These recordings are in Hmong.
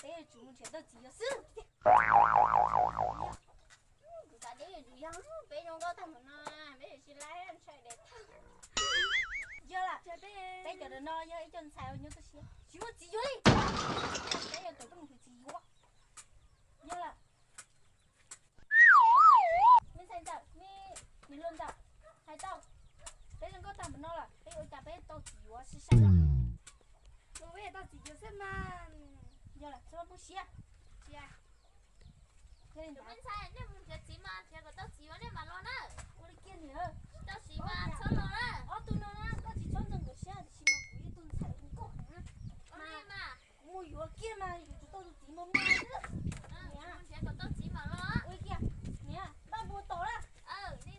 Peb yuav tsum mus nrhiav tau txiv yuav xwb. Kuv xav tias yuav tsum yog peb zoo nkauj tag npaum no, peb yuav tsis laib ntshai dev tag. Yog lawm, peb cov ntawm no yog ib co ntxhais uas nyob toj siab, tsis muaj txiv yuav li. Peb yuav tau mus nrhiav txiv yuav. Yog lawm. Me ntxhais ntawm, me niam hluas ntawm, hais tau, peb zoo nkauj tag npaum no lawm, peb ua cas peb tau txiv yuav sai sai los? Peb tau txiv yuav xwb mas. Yog lawm, txhob poob siab. Cia. Tus me ntxhais, nej mus nrhiav txiv mas nrhiav kom tau txiv yuav nej mam los na. Ua li kiag niam. Tsis tau txiv mas txhob los na. Ob tug no na, koj tsis txhob ntxeev nkawd siab, tiam sis mas kuv yog tus ntxhais uas koj heev na. Ua li mas. Kuv mus yuav kiag mas yuav tsum tau tus txiv mas muaj xwb. Niam, mus nrhiav kom tau txiv mam los. Ua li kiag, niam, npaj mus tos na.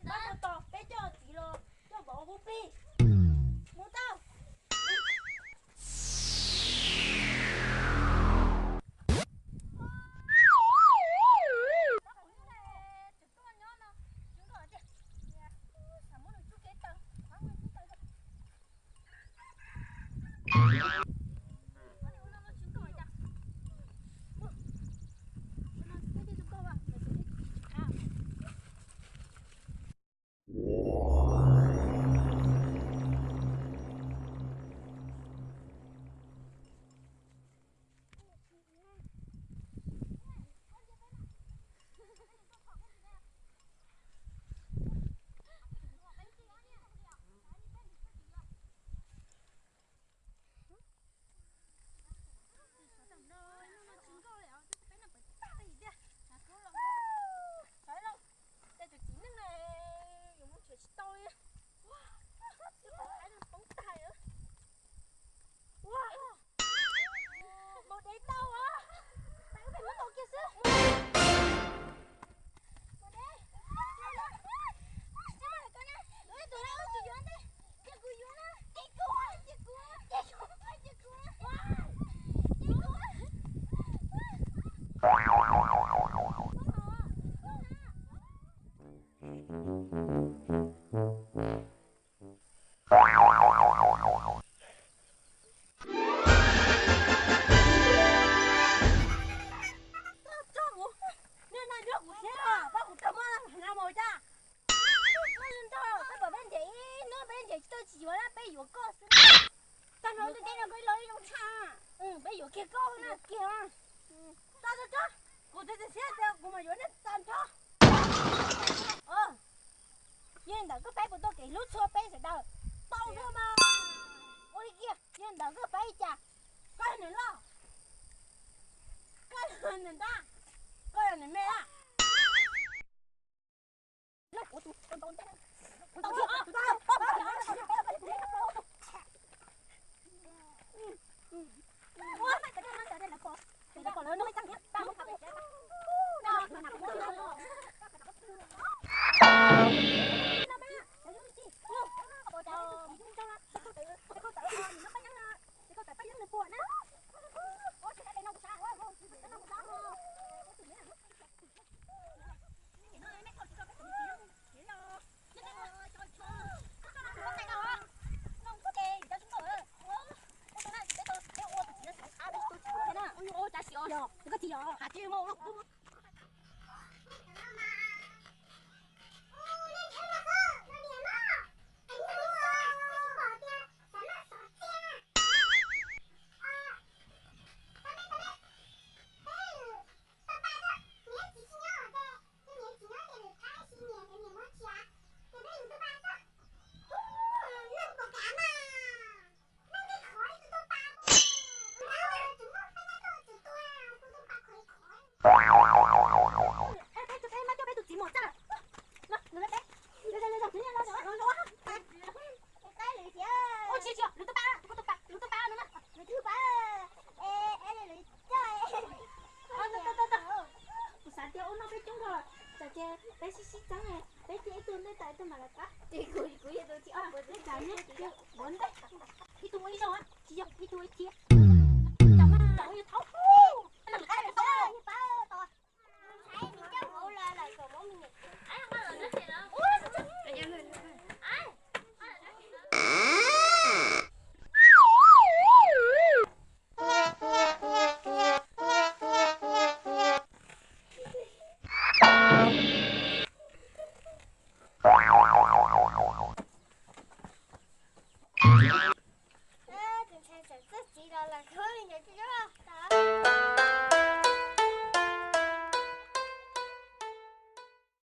Npaj mus tos, peb coj txiv los coj vauv hu plig. Mus tau. Ua, mus dev tau os. Peb muab tau kiag xwb. Mus dev. Tsis muaj lawm koj na. Tus na tus yuav ntej. Kiag kuv yuav na. Kiag kuv, kiag kuv, kiag kuv, kiag kuv. Kiag kuv. Peb nrhiav ib hnub peb nrhiav tsis tau txiv yuav na, peb yuav koj xwb. Tag nrho ntiaj teb no koj los ib zoo tshaj. Peb yuav kiag koj na kiag. Tso tso tso, kuv txiav txim siab tias kuv mam yuav nej tag nrho. Yog li ntawd koj paib puas tau kev hlub txhua peb sawv daws? Tau xwb mas. Ua li kiag, yog li ntawd koj paib li cas? Koj yog niam loj, koj yog niam nrab, koj yog niam me a? Kuv xav tias ua no peb coob dhau lawm, tsam ces peb sib sib txeeb, peb cia ib tug ntej tas ib tug mam li pab.